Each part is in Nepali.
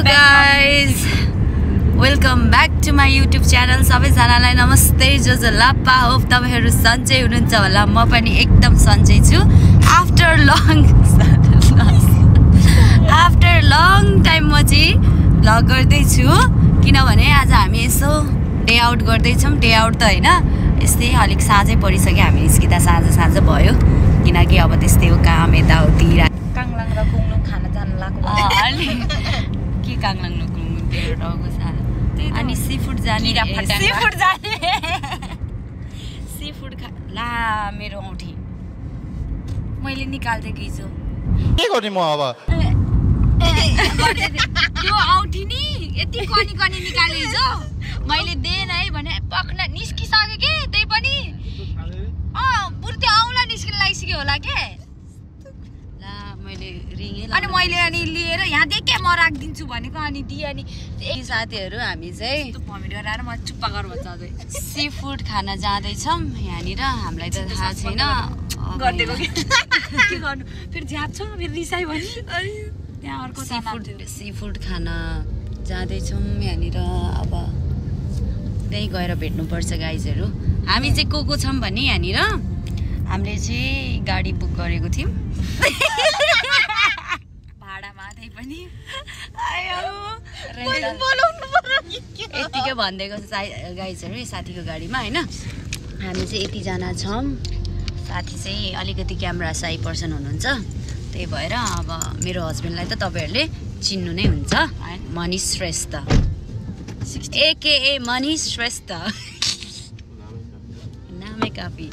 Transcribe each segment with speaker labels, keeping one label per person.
Speaker 1: guys, welcome back to my YouTube channel. सबैजनालाई नमस्ते जो जो लाप्पा होप तपाईहरु सन्चै हुनुहुन्छ होला। म पनि एकदम सन्चै छु। आफ्टर लङ टाइम म चाहिँ भ्लग गर्दै छु किनभने आज हामी यसो डे आउट गर्दै छौं। डे आउट त हैन, यस्तै अलिक साँझै परिसक्यो, हामी निस्किदा साँझ भयो किनकि अब त्यस्तै हो काम यताउति।
Speaker 2: काङलाङ र कुङलुङ खाना जान लाग्यो
Speaker 1: अलि के काङलाङ र कुङलुङ त्यो टाउको सारा अनि सीफुड जाने सीफुड ला मेरो औठी मैले निकाल्दै छु
Speaker 3: के गर्ने म अब
Speaker 1: त्यो औठी नि यति कनी कनी निकालेछु मैले देन है भने पक्न निस्किसक्यो के त्यही पनि पुरै त्यो औला निस्किन लागिसक्यो होला के ला मैले रिङे अनि मैले अनि लिएर यहाँ देखे म राख्दिन्छु भनेको अनि दिए अनि एक साथीहरु हामी चाहिँ भमिट गरेर म चुप्पा गर भन्छ अझै सीफुड खान जाँदैछौँ यहाँनिर। हामीलाई त थाहा छैन गर्देको के गर्नु फेरि ज्याप छ फेरि रिसाइ भनि त्यहाँ अर्को सीफुड खान जाँदैछौँ यहाँनिर। अब त्यही गएर भेट्नुपर्छ गाइजहरु। हामी चाहिँ को छौँ भने यहाँनिर हामीले चाहिँ गाडी बुक गरेको थियौँ भाडामा त्यही पनि यतिकै भनिदिएको गाइजहरु साथीको गाडीमा हैन। हामी चाहिँ यतिजना छौँ। साथी चाहिँ अलिकति क्यामेरा साई पर्सन हुनुहुन्छ, त्यही भएर अब मेरो हस्बेन्डलाई त तपाईहरुले चिन्नु नै हुन्छ, मनिष श्रेष्ठ एकेए मनिष श्रेष्ठ नामै काफी।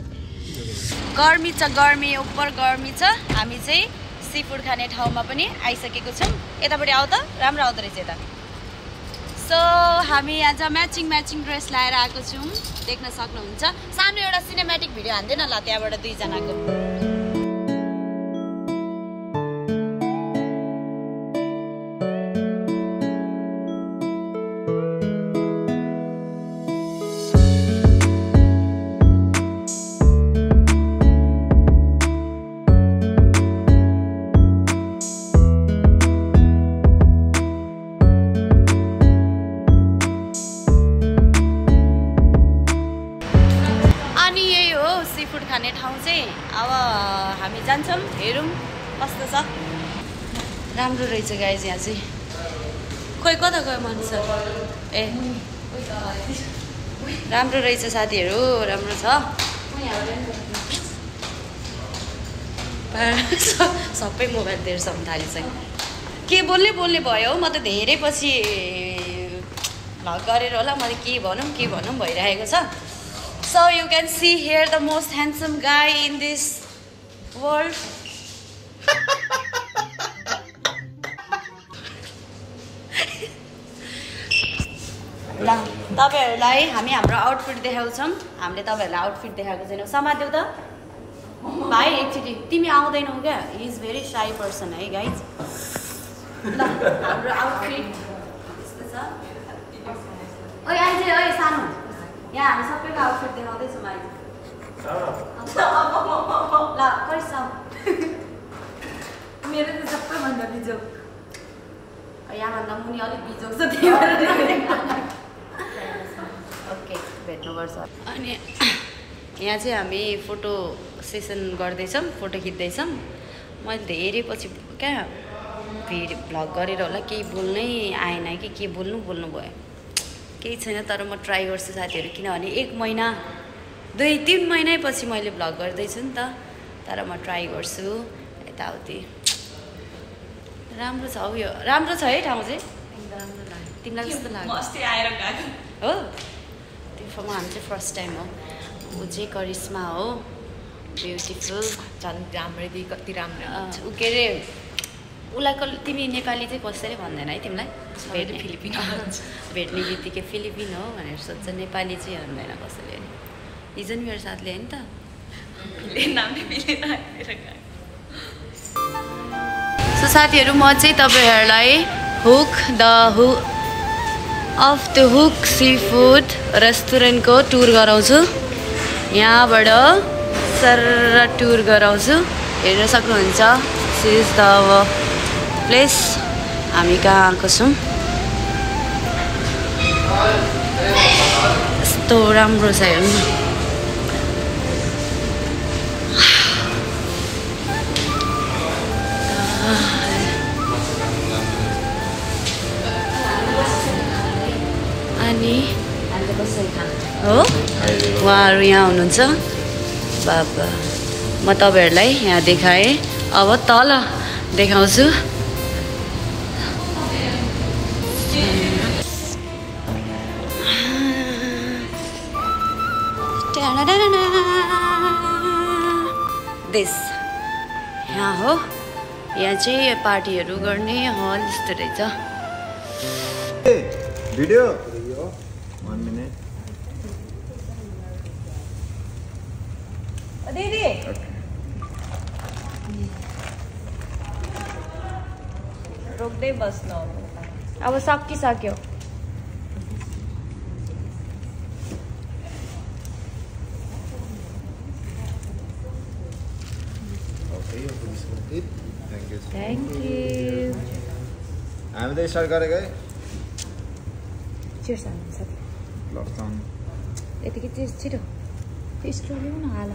Speaker 1: गर्मी छ, गर्मी उपर गर्मी छ। हामी चाहिँ सीफुड खाने ठाउँमा पनि आइसकेको छौँ। यतापट्टि आउ त, राम्रो आउँदो रहेछ यता। सो हामी आज म्याचिङ ड्रेस लाएर आएको छौँ, देख्न सक्नुहुन्छ। सानो एउटा सिनेमेटिक भिडियो हान्दैन ल त्यहाँबाट दुईजनाको। खाने ठाउँ चाहिँ अब हामी जान्छौँ, हेरौँ कस्तो छ। राम्रो रहेछ गाइज यहाँ चाहिँ। खोइ कता गयो मान्छे ए राम्रो रहेछ साथीहरू, राम्रो छ। सबै मोबाइलतिर सम्म थालिसक्यो। के बोल्ने भयो। म त धेरै पछि भ्लग गरेर होला मैले के भनौँ भइरहेको छ। So you can see here the most handsome guy in this world. ल तपाईहरुलाई हामी हाम्रो आउटफिट देखाउँछौँ। हामीले तपाईहरुलाई आउटफिट देखाएको छैनौँ। समात्देऊ त भाइ एकचोटि। तिमी आउँदैनौ क्या, he is very Sai person है गाइज। ल हाम्रो आउटफिट यस्तो छ। ओइ आइजे ओइ सानो, यहाँ हामी सबैको आउटफिट देखाउँदैछौँ अहिले। ल कैसा मेरो त सबैभन्दा बिजोक, यहाँभन्दा मुनि अलिक बिजोक छ, त्यही भएर ओके भेट्नुपर्छ। अनि यहाँ चाहिँ हामी फोटो सेसन गर्दैछौँ, फोटो खिच्दैछौँ। मैले धेरै पछि क्या भ्लग गरेर होला केही बोल्नै आएन कि के बोल्नु भयो, केही छैन। तर म ट्राई गर्छु साथीहरू, किनभने 1 महिना 2-3 महिना पछि मैले भ्लग गर्दैछु नि त। तर म ट्राई गर्छु यताउति। राम्रो छ हौ, यो राम्रो छ है ठाउँ चाहिँ। राम्रो लाग्यो तिमीलाई कस्तो लाग्यो? अस्ति आएर गएको हो त्यो ठाउँमा। हामी चाहिँ फर्स्ट टाइम हो। ऊ चाहिँ करिश्मा हो, ब्युटिफुल
Speaker 2: झन् राम्रै दि कति राम्रो।
Speaker 1: ऊ के अरे उसलाई तिमी नेपाली चाहिँ कसैले भन्दैन है तिमीलाई?
Speaker 2: फिलिपिनो
Speaker 1: भेट्ने बित्तिकै फिलिपिन हो भनेर सोध्छ, नेपाली चाहिँ भन्दैन कसैले। हिजो नि मेरो साथले होइन त सो साथीहरू, म चाहिँ तपाईहरुलाई हुक सीफुड रेस्टुरेन्टको टुर गराउँछु। यहाँबाट सर टुर गराउँछु, हेर्न सक्नुहुन्छ। दिस इज द प्लेस हामी कहाँ आएको छौँ।
Speaker 3: यस्तो राम्रो छ हेर्नु न। अनि हो उहाँहरू यहाँ हुनुहुन्छ। बाबा म तपाईँहरूलाई यहाँ देखाएँ, अब तल देखाउँछु। देश यहाँ हो, यहाँ चाहिँ पार्टीहरू गर्ने हल जस्तो रहेछ।
Speaker 4: भिडियो 1 minute
Speaker 2: दिदी रोक्दै बस्नु
Speaker 1: अब सकिसक्यो।
Speaker 4: Okay, please complete. Thank you.
Speaker 1: Thank you.
Speaker 4: हामी त स्टार्ट गरेको है।
Speaker 1: चियर्स हाल्नुहुन्छ
Speaker 4: लकडाउन
Speaker 1: यतिकै चियर्स छिटो त्यो स्ट्रो ल्याउन हाल।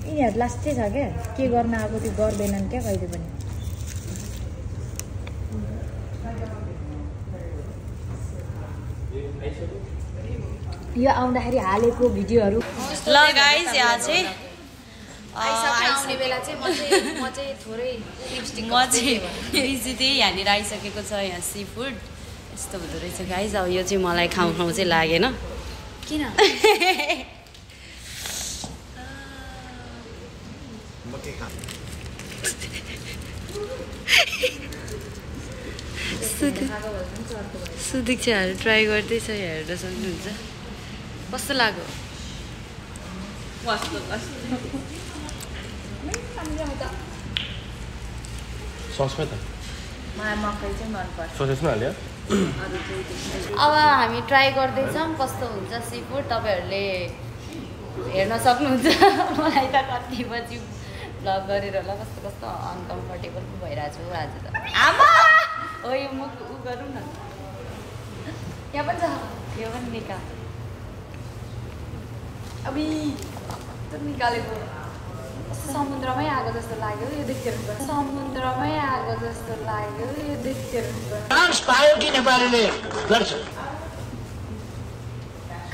Speaker 1: यिनीहरू लास्टै छ क्या, के गर्न आएको त्यो गर्दैनन् क्या कहिले पनि। यो आउँदाखेरि हालेको भिडियोहरू
Speaker 3: ल गाइस यहाँ चाहिँ
Speaker 1: आउने बेला चाहिँ म चाहिँ थोरै लिपस्टिक
Speaker 3: म चाहिँ त्यही यहाँनिर आइसकेको छ। यहाँ सी फुड यस्तो हुँदो रहेछ गाइस। अब यो चाहिँ मलाई खाउँ चाहिँ लागेन
Speaker 1: किन
Speaker 3: सुदीक्षाहरू ट्राई गर्दैछ, हेर्न सक्नुहुन्छ। कस्तो लाग्यो?
Speaker 5: ससमा त
Speaker 2: मलाई मकै चाहिँ मनपर्छ।
Speaker 5: ससेसमा हाल्यो।
Speaker 3: अब हामी ट्राई गर्दैछौँ कस्तो हुन्छ सी फुड, तपाईँहरूले हेर्न सक्नुहुन्छ। मलाई त कति बजी भ्लग गरेर होला कस्तो कस्तो अनकम्फर्टेबल पो भइरहेको छु आज त। आमा हो यो मुख उ गरौँ न, यहाँ पनि छ, यो पनि निकाल। अब निकालेको
Speaker 1: समुद्रमै आएको जस्तो लाग्यो यो देखेर। समुद्रमै आएको जस्तो लाग्यो यो देखेर।
Speaker 6: डान्स पायो कि नेपालीले गर्छ।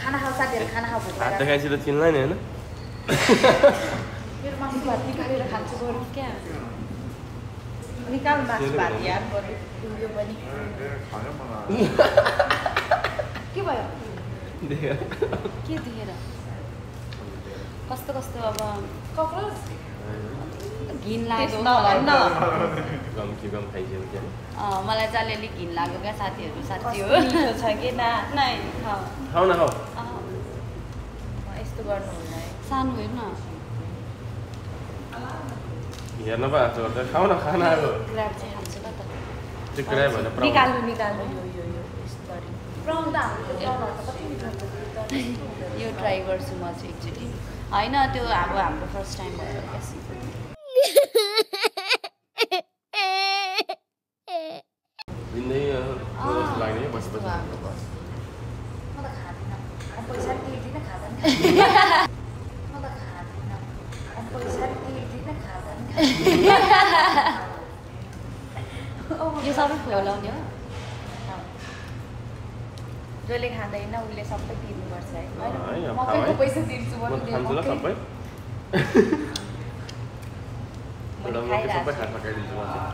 Speaker 1: खाना खाऊ साथीहरू, खाना खाऊ।
Speaker 5: हात देखाएपछि त चिन्ला नि होइन।
Speaker 1: मेरो मासु भात निकालेर खान्छु बरु क्या।
Speaker 2: निकाल मासु भात यार बरु यो पनि।
Speaker 1: के भयो?
Speaker 5: देखेर
Speaker 3: के देखेर कस्तो कस्तो अब
Speaker 1: कक्रोच
Speaker 3: घिन लाग्यो
Speaker 2: गम
Speaker 5: के गम खाइसक्यो क्या।
Speaker 3: मलाई चाहिँ अलिअलि घिन लाग्यो क्या साथीहरू, साँच्ची हो।
Speaker 2: मिठो छ कि ना
Speaker 3: नै
Speaker 5: खाऊ न खाऊ।
Speaker 2: यस्तो गर्नु हुँदैन है।
Speaker 3: सानो हेर्न
Speaker 5: हेर्न पो आएको गर्छ। खाऊ न खाना आएको।
Speaker 3: ग्राब चाहिँ खान्छु ल त।
Speaker 5: त्यो क्राब होइन
Speaker 2: निकाल्नु निकाल्नु यो यस्तो गरी।
Speaker 1: प्राउन त हाम्रो प्राउनहरू त कति मिठो हुन्छ।
Speaker 3: यो ट्राई गर्छु म चाहिँ एकचोटि। होइन त्यो अब हाम्रो फर्स्ट टाइम भयो क्या सी फुड।
Speaker 5: लाग्ने बस बस
Speaker 1: म त खाँदिनँ, पैसा तिर्दिनँ खाँदैन। म त खाँदिनँ, पैसा तिर्दिनँ खाँदैन।
Speaker 3: यो सबै खोलाउने हो।
Speaker 2: जसले खाँदैन उसले सबै तिर्नुपर्छ है।
Speaker 1: मकैको पैसा तिर्छु
Speaker 5: म खान्छु ल सबै। सबै खाना खाइदिन्छु म चाहिँ।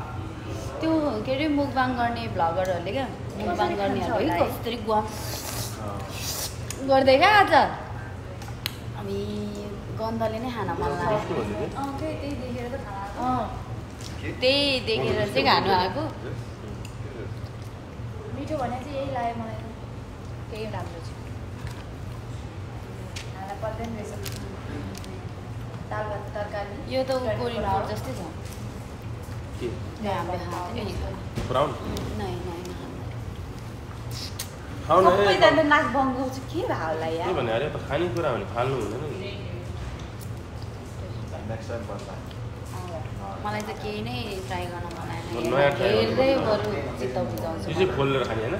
Speaker 3: त्यो के अरे मुकबाङ गर्ने भ्लगरहरूले क्या, मुकबाङ गर्नेहरूले कस्तरी गुवा गर्दै क्या आज। हामी गन्धले नै खान मन लाग्यो।
Speaker 1: त्यही देखेर त खाना।
Speaker 3: त्यही देखेर चाहिँ खानु आएको।
Speaker 1: मिठो भने चाहिँ यही लाग्यो मलाई त।
Speaker 2: त्यही राम्रो छ।
Speaker 1: खाना पर्दैन रहेछ। दाल भात तरकारी
Speaker 3: यो त कोरियन फुड जस्तै छ।
Speaker 5: के
Speaker 3: हाम्रो खाँदैन नि।
Speaker 5: ब्राउन
Speaker 3: नै नै
Speaker 5: खाऊ न।
Speaker 2: सबैजना नाक बङ्गाउँछ के भयो होला
Speaker 5: के
Speaker 2: यार।
Speaker 5: भने अरे त खाने कुरा हो भने फाल्नु हुँदैन नि।
Speaker 4: नेक्स्ट टाइम बस्दा
Speaker 3: मलाई त केही नै ट्राई गर्न मन
Speaker 5: नयाँ
Speaker 3: आएन
Speaker 5: try
Speaker 3: हेर्दै बरु चित्त बुझाउँछु
Speaker 5: यो चाहिँ खोलेर खाने होइन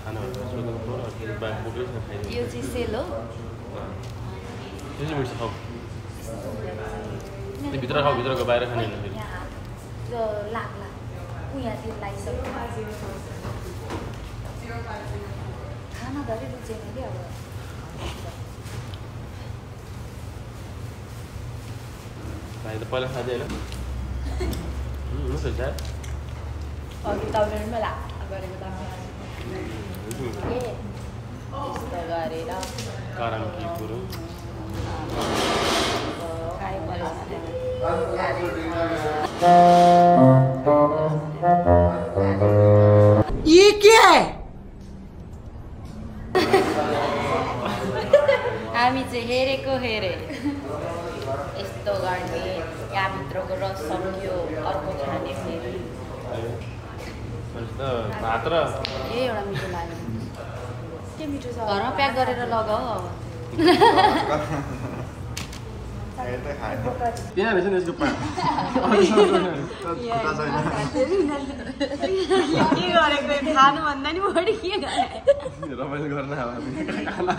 Speaker 5: खाना सोध्नु पर्यो फेरि बाहिर बोकेर खाइदिनु
Speaker 3: यो चाहिँ सेल हो
Speaker 5: त्यो चाहिँ मिठो खाऊ त्यो भित्र खाऊ भित्रको बाहिर खाने होइन फेरि
Speaker 3: त्यो लाग यहाँतिर लागिसक्यो खाना धरि रुचेन कि अब
Speaker 5: भाइ त पहिला खाँदै होइन हुन्छ सायद
Speaker 2: अघि तपाईँहरूमा गरेको त
Speaker 3: यस्तो गरेर
Speaker 5: कारण के कुरो
Speaker 6: ये क्या है?
Speaker 3: हामी चाहिँ हेरेको हेरे यस्तो गर्ने यहाँभित्रको रस सक्यो अर्को खाने फेरि
Speaker 5: भात र
Speaker 3: एउटा मिठो लाग्यो के मिठो छ घरमा प्याक गरेर लगाऊ अब
Speaker 5: त्यहाँ रहेछ नि यसको पात
Speaker 3: के गरेको खानुभन्दा नि बढी के गरे
Speaker 5: रमाइलो गर्न अब खाना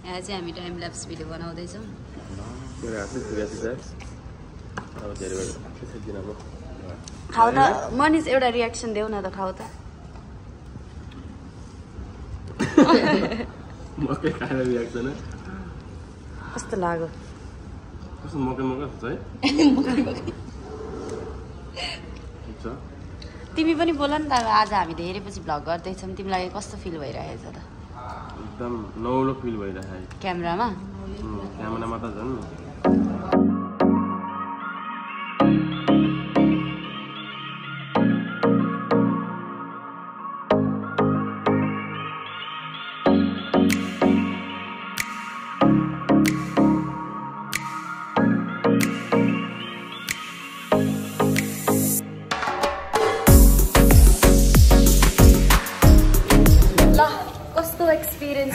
Speaker 3: यहाँ चाहिँ हामी टाइम ल्याप्स भिडियो बनाउँदैछौँ खाऊ त मनिष एउटा रियाक्सन देऊ न त खाऊ त
Speaker 5: मकै खाएर रियाक्सन
Speaker 3: कस्तो लाग्यो
Speaker 5: कस्तो मकै मकै हुन्छ है
Speaker 3: तिमी पनि बोल नि त आज हामी धेरैपछि भ्लग गर्दैछौँ तिमीलाई कस्तो फिल भइरहेछ त
Speaker 5: एकदम नौलो फिल भइरहेको
Speaker 3: क्यामेरामा
Speaker 5: क्यामेरामा त झन्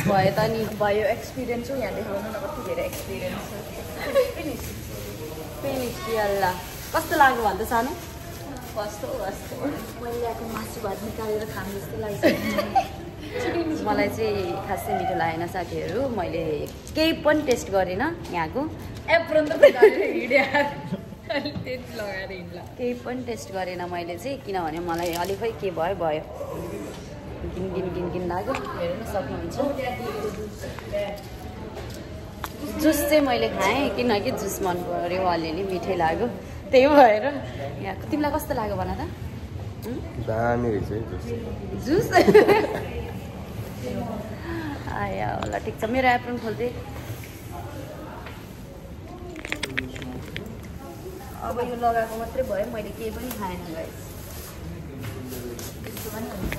Speaker 3: भयो त नि
Speaker 2: भयो एक्सपिरियन्स हो यहाँ देखाउनु न कति धेरै एक्सपिरियन्स छ
Speaker 3: फिनिस अल्ला कस्तो लाग्यो भन्छ सानो
Speaker 2: कस्तो मैले ल्याएको मासु भात निकालेर खानु जस्तो लाग्छ
Speaker 3: मलाई चाहिँ खासै मिठो लागेन साथीहरू मैले केही पनि टेस्ट गरिनँ यहाँको
Speaker 2: एप्रोन त हिँड्या लगाएर हिँड्ला
Speaker 3: केही पनि टेस्ट गरेन मैले चाहिँ किनभने मलाई अलिकै के भयो भयो गिन लाग्यो हेर्नु सक्नुहुन्छ जुस चाहिँ मैले खाएँ किनकि जुस मन पऱ्यो अलिअलि मिठै लाग्यो त्यही भएर यहाँ तिमीलाई कस्तो लाग्यो भन त
Speaker 5: दामी रहेछ
Speaker 3: जुस आया होला ठिक छ मेरो एप्रोन खोल्दै अब यो लगाएको मात्रै भयो मैले केही पनि खाएन गाइस त्यस्तो पनि हुन्छ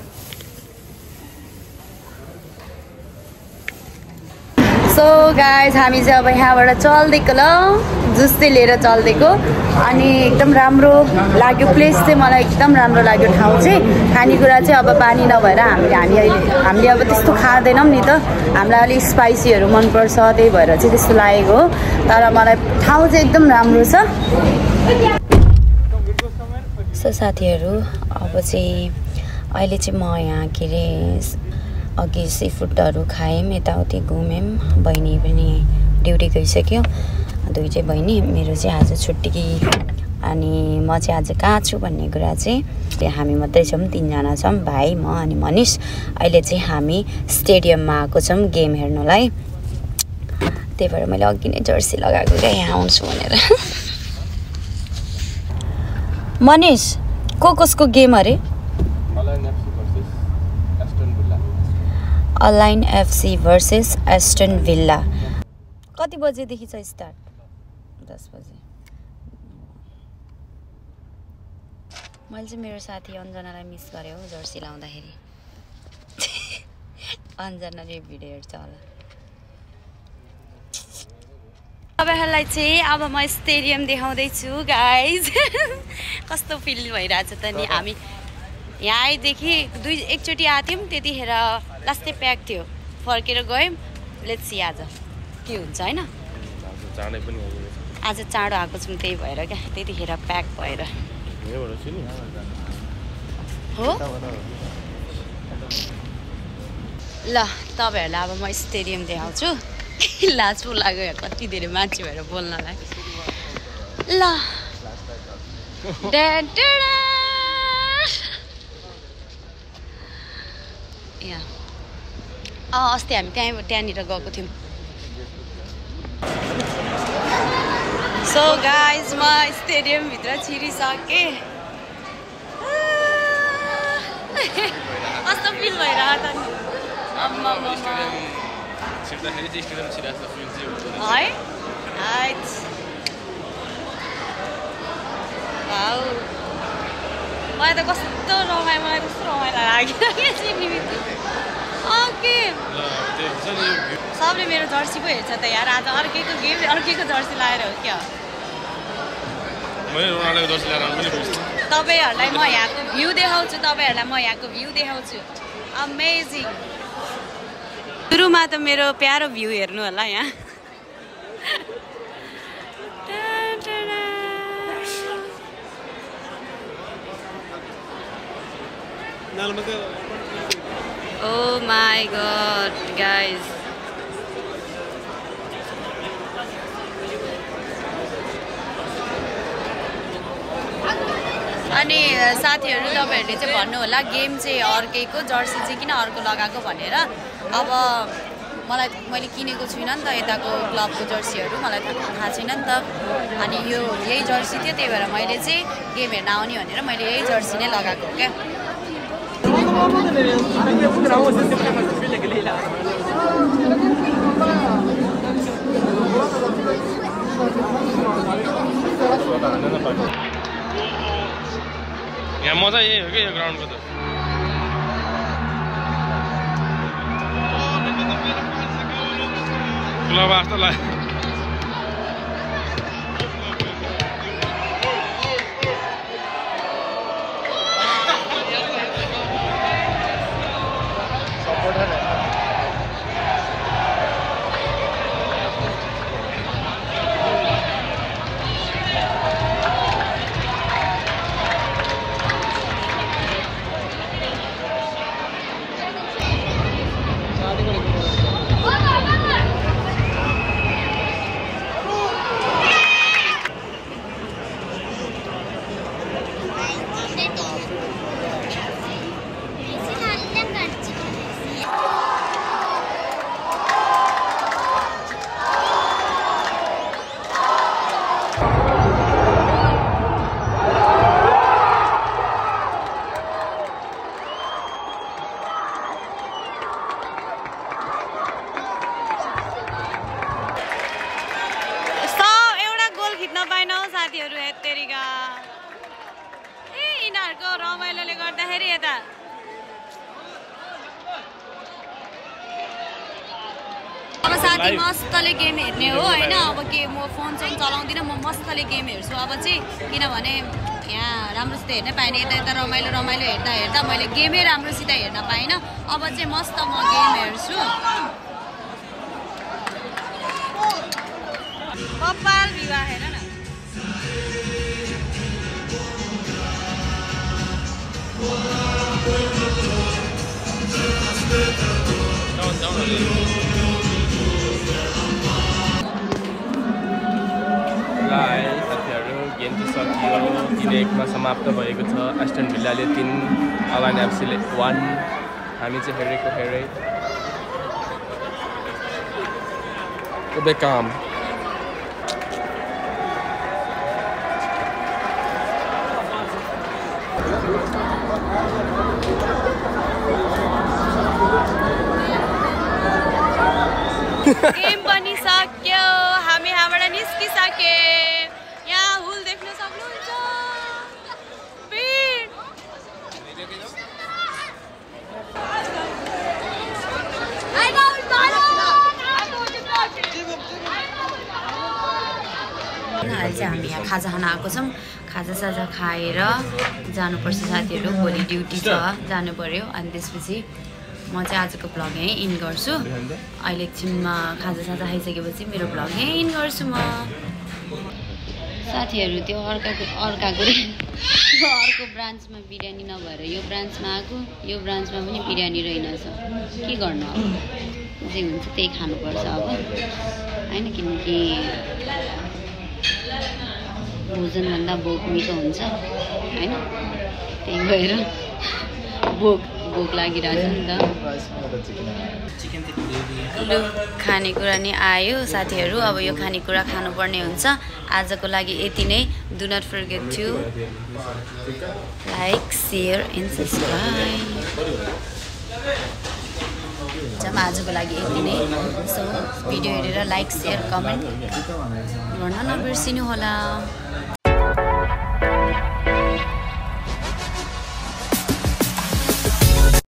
Speaker 3: सो गाइस हामी चाहिँ अब यहाँबाट चल्दिएको ल जुस चाहिँ लिएर चल्दिएको अनि एकदम राम्रो लाग्यो प्लेस चाहिँ मलाई एकदम राम्रो लाग्यो ठाउँ चाहिँ खानेकुरा चाहिँ अब पानी नभएर हामीले अब त्यस्तो खाँदैनौँ नि त हामीलाई अलिक स्पाइसीहरू मनपर्छ त्यही भएर चाहिँ त्यस्तो लागेको हो तर मलाई ठाउँ चाहिँ एकदम राम्रो छ सो साथीहरू अब चाहिँ अहिले चाहिँ म यहाँ के अरे अघि सी फुडहरू खायौँ यताउति घुम्यौँ बहिनी पनि ड्युटी गइसक्यो दुईटै बहिनी मेरो चाहिँ आज छुट्टी अनि म चाहिँ आज कहाँ छु भन्ने कुरा चाहिँ हामी मात्रै छौँ तीनजना छौँ भाइ म अनि मनिष अहिले चाहिँ हामी स्टेडियममा आएको छौँ गेम हेर्नुलाई त्यही भएर मैले अघि नै जर्सी लगाएको क्या यहाँ आउँछु भनेर मनिष कसको गेम अरे align FC versus Aston villa कति बजेदेखि छ स्टार्ट 10 बजे मैले चाहिँ मेरो साथी अन्जनालाई मिस गरेँ हो जर्सी लाउँदाखेरि अन्जनाले भिडियो हेर्छ होला तपाईँहरूलाई चाहिँ अब म स्टेडियम देखाउँदैछु गाइज कस्तो फिल भइरहेछ त नि हामी यहाँ आएदेखि एकचोटि आएको थियौँ त्यतिखेर लास्टै प्याक थियो फर्केर गयौँ लेट्स सी आज के हुन्छ होइन आज चाँडो आएको छौँ त्यही भएर क्या त्यतिखेर प्याक भएर हो ल तपाईँहरूलाई अब म स्टेडियम देखाउँछु लाज पो लाग्यो कति धेरै मान्छे भएर बोल्नलाई ल अस्ति हामी त्यहाँनिर गएको थियौँ सो गाइज म स्टेडियमभित्र छिरिसकेँ कस्तो फिल भइरहेको छ मलाई त कस्तो रमाइलो मलाई कस्तो रमाइलो लाग्यो ओके सबले मेरो जर्सी पो हेर्छ त यार आज अर्कैको गेम अर्कैको जर्सी लगाएर हो क्या तपाईँहरूलाई म यहाँको भ्यू देखाउँछु अमेजिङ सुरुमा त मेरो प्यारो भ्यू हेर्नु होला यहाँ Oh my god, guys. अनि साथीहरू तपाईहरुले चाहिँ भन्नु होला गेम चाहिँ अर्कैको जर्सी चाहिँ किन अर्को लगाएको भनेर अब मैले किनेको छुइनँ नि त यताको क्लबको जर्सीहरू मलाई थाहा छैन नि त अनि यो यही जर्सी थियो त्यही भएर मैले चाहिँ गेम हेर्न आउने भनेर मैले यही जर्सी नै लगाएको क्या
Speaker 5: यहाँ मजा यही हो कि यो ग्राउन्डको त क्लब जस्तो लाग्यो
Speaker 3: साथीहरु हेतेरीका यिनीहरुको रमाइलोले गर्दाखेरि यता अब साथी मस्तले गेम हेर्ने हो हैन अब के म फोन चाहिँ चलाउँदिन म मस्तले गेम हेर्छु अब चाहिँ किनभने यहाँ राम्रोसित हेर्न पाइने यता रमाइलो हेर्दा मैले गेमै राम्रोसित हेर्न पाइन अब चाहिँ मस्त म गेम हेर्छु कपाल विवाह हेर न साथीहरु गेम चाहिँ सकियो 3-1 मा समाप्त भएको छ एस्टन भिल्लाले 3 अलाइन एफसीले 1 हामी चाहिँ हेरे बेकाम गेम पनि सक्यो हामी यहाँबाट निस्किसके यहाँ हुल देख्न सक्नुहुन्छ भिड अहिले चाहिँ हामी यहाँ खाजा खान आएको छौँ खाजासाजा खाएर जानुपर्छ साथीहरू भोलि ड्युटी छ जानु पर्यो अनि त्यसपछि म चाहिँ आजको भ्लग यहीँ इन गर्छु अहिले एकछिनमा खाजासाजा खाइसकेपछि मेरो भ्लग यहीँ इन गर्छु म साथीहरू त्यो अर्को ब्रान्चमा बिरयानी नभएर यो ब्रान्चमा आएको यो ब्रान्चमा पनि बिरयानी रहेनछ के गर्नु अब जे हुन्छ त्यही खानुपर्छ अब होइन किनकि भोजनभन्दा भोक मिठो हुन्छ होइन त्यही भएर भोक लागिरहेछ नि त लु खानेकुरा नि आयो साथीहरू अब यो खानेकुरा खानुपर्ने हुन्छ आजको लागि यति नै do not forget to like share and subscribe आजको लागि यति नै सो भिडियो हेरेर लाइक सेयर कमेन्ट गर्न नबिर्सिनु होला